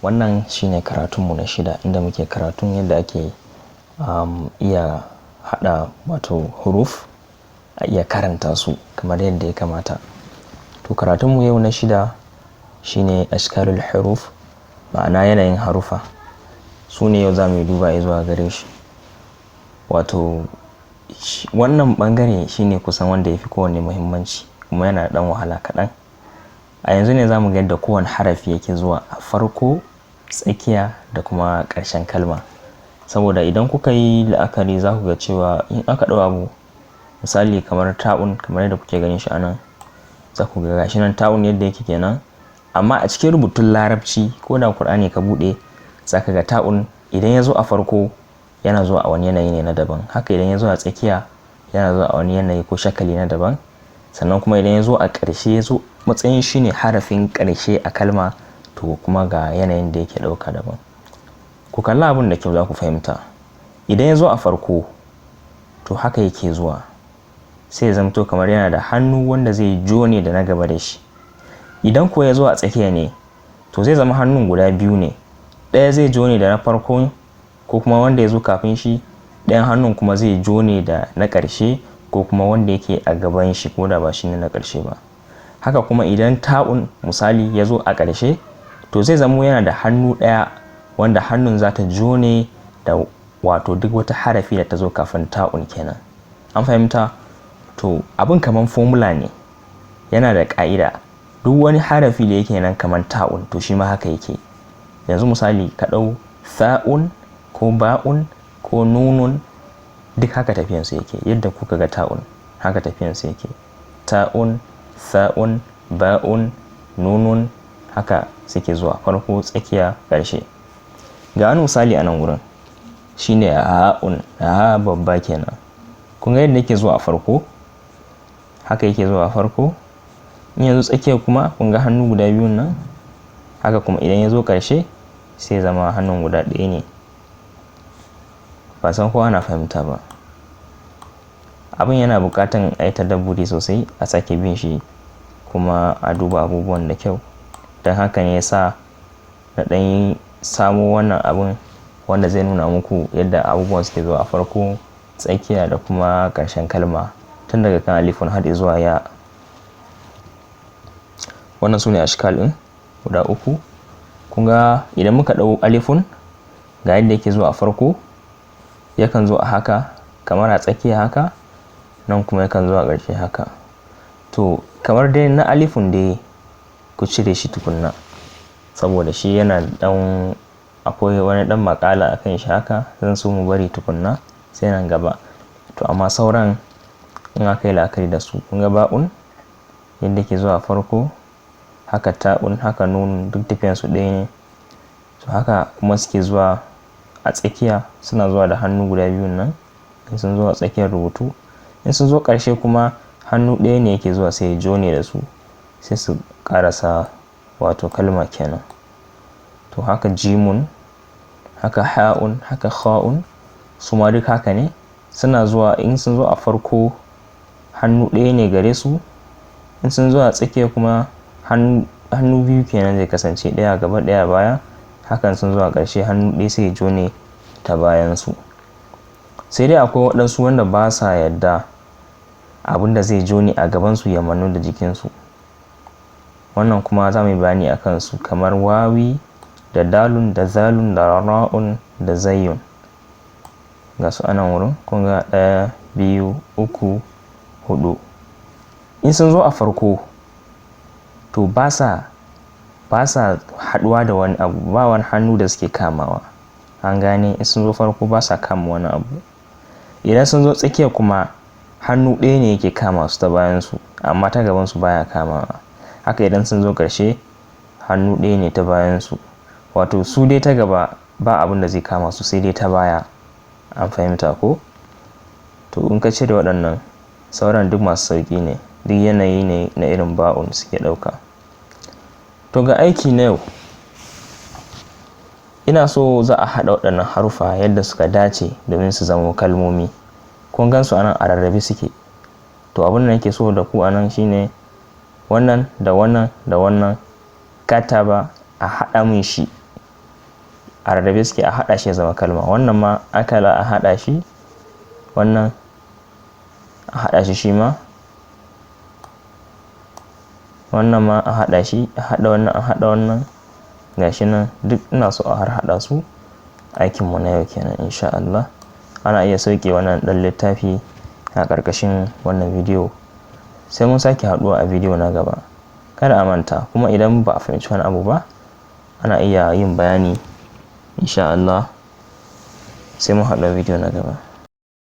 Wannan shine karatunmu na shida inda muke karatun yadda ake iya haɗa wato huruf a iya karanta su kamar yadda ya kamata. To karatunmu yau na shida shine ashkalul huruf, ma'ana yanayin harufa. Su ne yau za mu yi duba zuwa gare shi. Wato wannan ɓangare shine kusan wanda ya fi kowanne muhimmanci kuma yana da ɗan wahala kaɗan. A yanzu ne za mu ga yadda kowane harafi yake zuwa a farko, tsakiya da kuma ƙarshen kalma. Saboda idan kuka yi la'akari za ku ga cewa in aka ɗau abu misali kamar ta'un, kamar yadda kuke ganin shi a nan, za ku ga gashi nan ta'un yadda yake kenan. Amma a cikin rubutun Larabci ko da Kur'ani ka buɗe, za ka ga ta'un idan ya zo a farko yana zuwa a wani yanayi ne na daban. Haka idan ya zo a tsakiya yana zuwa a wani yanayi ko shakali na daban. Sannan kuma idan ya zo a ƙarshe, ya zo matsayin shi ne harafin ƙarshe a kalma, to kuma ga yanayin da yake ɗauka daban. Ku kalla abun da kyau za ku fahimta. Idan ya zo a farko to haka yake zuwa. Sai ya zamto kamar yana da hannu wanda zai jone da na gaba da shi. Idan kuwa ya zo a tsakiya ne, to zai zama hannun guda biyu ne. Ɗaya zai jone da na farko ko kuma wanda ya zo kafin shi, ɗayan hannun kuma zai jone da na ƙarshe ko kuma wanda yake a gaban shi ko da ba shi ne na ƙarshe ba. Haka kuma idan ta'un misali ya zo a ƙarshe, to zai zamo yana da hannu ɗaya wanda hannun za ta jone da wato duk wata harafi da ta zo kafin ta'un kenan. An fahimta? To abin kamar formula ne, yana da ƙa'ida. Duk wani harafi da yake nan kamar ta'un to shi ma haka yake. Yanzu misali ka ɗau tha'un ko ba'un ko nunun, duk haka tafiyansu yake. Yadda kuka ga ta'un haka tafiyansu yake. Ta'un, tha'un, ba'un, nunun, haka suke zuwa farko, tsakiya, ƙarshe. Ga wani misali a nan wurin shine ha'un, ha babba kenan. Kun ga yadda yake zuwa a farko, haka yake zuwa a farko. In ya zo tsakiya kuma kun ga hannu guda biyun nan, haka kuma idan ya zo ƙarshe sai zama hannun guda ɗaya ne. Ban san ko ana fahimta ba. Abin yana buƙatan a yi tadabburi sosai, a sake bin shi kuma a duba abubuwan da kyau. Don haka ne ya sa na ɗan yi samo wannan abun wanda zai nuna muku yadda abubuwan suke zuwa a farko, tsakiya da kuma ƙarshen kalma tun daga kan alifun har zuwa ya. Wannan su ne ashkal ɗin guda uku. Kun ga idan muka ɗau alifun ga yadda yake zuwa a farko, yakan zo a haka kamar a tsakiya haka, nan kuma yakan zo a ƙarshe haka. To kamar dai na alifun dai ku cire shi tukunna saboda shi yana ɗan akwai wani ɗan maƙala a kan shi haka, zan so mu bari tukunna sai nan gaba. To amma sauran in aka yi la'akari da su, kun ga ba'un yadda yake zuwa farko, haka ta'un, haka nunun, duk tafiyansu ɗaya ne. To haka kuma suke zuwa a tsakiya, suna zuwa da hannu guda biyun nan in sun zo a tsakiyar rubutu. In sun zo ƙarshe kuma hannu ɗaya ne yake zuwa sai ya jone da su sai su ƙarasa wato kalma kenan. To haka jimun, haka ha'un, haka kha'un, su ma duk haka ne. Suna zuwa in sun zo a farko hannu ɗaya ne gare su. In sun zo a tsakiya kuma hannu biyu kenan zai kasance, ɗaya gaba ɗaya baya. Hakan sun zo a ƙarshe hannu ɗaya sai ya jone ta bayansu. Sai dai akwai waɗansu wanda ba sa yadda abin da zai jone a gabansu ya mannu da jikinsu. Wannan kuma za mu yi bayani a kansu kamar wawi da dalun da zalun da ra'un da zayyun. Ga su a nan wurin, kun ga ɗaya, biyu, uku, huɗu. In sun zo a farko to ba sa haɗuwa da wani abu, ba wani hannu da suke kamawa. An gane? In sun zo farko ba sa kama wani abu. Idan sun zo tsakiya kuma hannu ɗaya ne yake kama su ta bayansu amma ta gabansu baya kamawa. Haka idan sun zo ƙarshe hannu ɗaya ne ta bayansu. Wato su dai ta gaba ba abin da zai kama su sai dai ta baya. An fahimta ko? To in ka cire waɗannan sauran duk masu sauƙi ne, duk yanayi ne na irin ba'un suke ɗauka. To ga aiki na yau, ina so za a haɗa waɗannan haruffa yadda suka dace domin su zamo kalmomi. Kun gan su anan a rarrabe suke. To abin da nake so da ku anan shine wannan da wannan da wannan kataba a haɗa mun shi A rarrabe suke, a haɗa shi ya zama kalma. Wannan ma akala, a haɗa shi. Wannan a haɗa shi, shi ma wannan ma a haɗa shi, a haɗa wannan, a haɗa wannan. Gashi nan duk ina so a har haɗa su. Aikinmu na yau kenan, insha Allah. Ana iya sauke wannan ɗan littafi a ƙarƙashin wannan bidiyo. Sai mun sake haɗuwa a bidiyo na gaba. Kada a manta kuma, idan ba a fahimci wani abu ba, ana iya yin bayani, insha Allah. Sai mun haɗu a bidiyo na gaba.